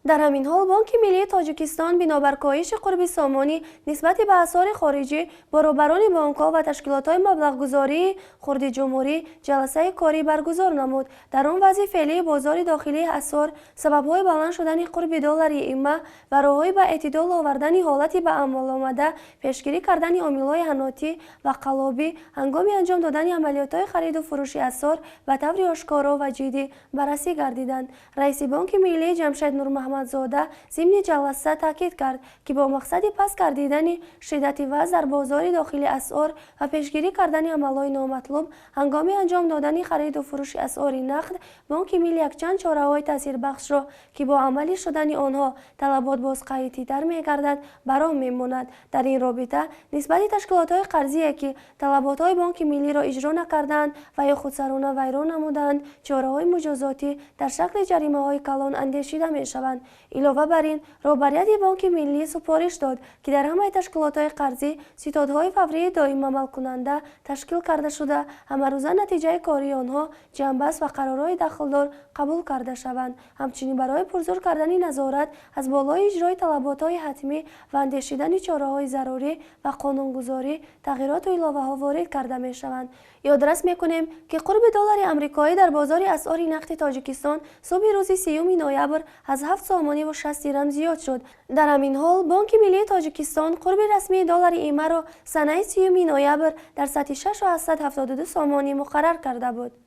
Дар ҳамин ҳол Бонки Миллии Тоҷикистон бинобар коҳиши қурби сомонӣ нисбати ба асъори хориҷӣ бо роҳбарони бонкҳо ва ташкилотҳои маблағгузории хурди ҷумҳурӣ ҷаласаи корӣ баргузор намуд. Дар он вазъи феълии бозори дохилии асъор, сабабҳои баланд шудани қурби доллари има ва роҳҳои ба эътидол овардани ҳолати ба амал омада, пешгирӣ кардани омилҳои ҳанотӣ ва қаллобӣ ҳангоми анҷом додани амалиётҳои хариду фурӯши асъор ба таври ошкоро ва ҷиддӣ баррасӣ гардиданд. Раиси Бонки Миллӣ Ҷамшед Нурмаҳмадзода зимни ҷаласа таъкид кард, ки бо мақсади паст гардидани шиддати вазъ дар бозори дохили асъор ва пешгирӣ кардани амалҳои номатлуб ҳангоми анҷом додани хариду фурӯши асъори нақд, Бонки Миллӣ якчанд чораҳои таъсирбахшро, ки бо амалӣ шудани онҳо талабот боз қатъитар мегардад, бар он мемонад. Дар ин робита нисбати ташкилотҳои қарзие, ки талаботҳои Бонки Миллиро иҷро накардаанд ва ё худсарона вайрон намудаанд, чораҳои муҷозотӣ дар шакли ҷаримаҳои калон андешида мешаванд. Илова бар ин, роҳбарияти Бонки Миллӣ супориш дод, ки дар ҳамаи ташкилотҳои қарзӣ ситодҳои фаврии доимамалкунанда ташкил карда шуда, ҳамарӯза натиҷаи кории онҳо ҷамъбаст ва қарорҳои дахлдор қабул карда шаванд. Ҳамчунин барои пурзур кардани назорат аз болои иҷрои талаботҳои ҳатмӣ ва андешидани чораҳои зарурӣ ва қонунгузорӣ тағйироту иловаҳо ворид карда мешаванд. Ёдрас мекунем, ки қурби доллари амрикоӣ дар бозори асъори нақди Тоҷикистон субҳи рӯзи 30 ноябр аз 7 сомониву 60 дирам зиёд шуд. Дар ҳамин ҳол Бонки Миллии Тоҷикистон қурби расмии доллари имаро санаи 30 ноябр дар сатҳи 6,72 сомонӣ муқаррар карда буд.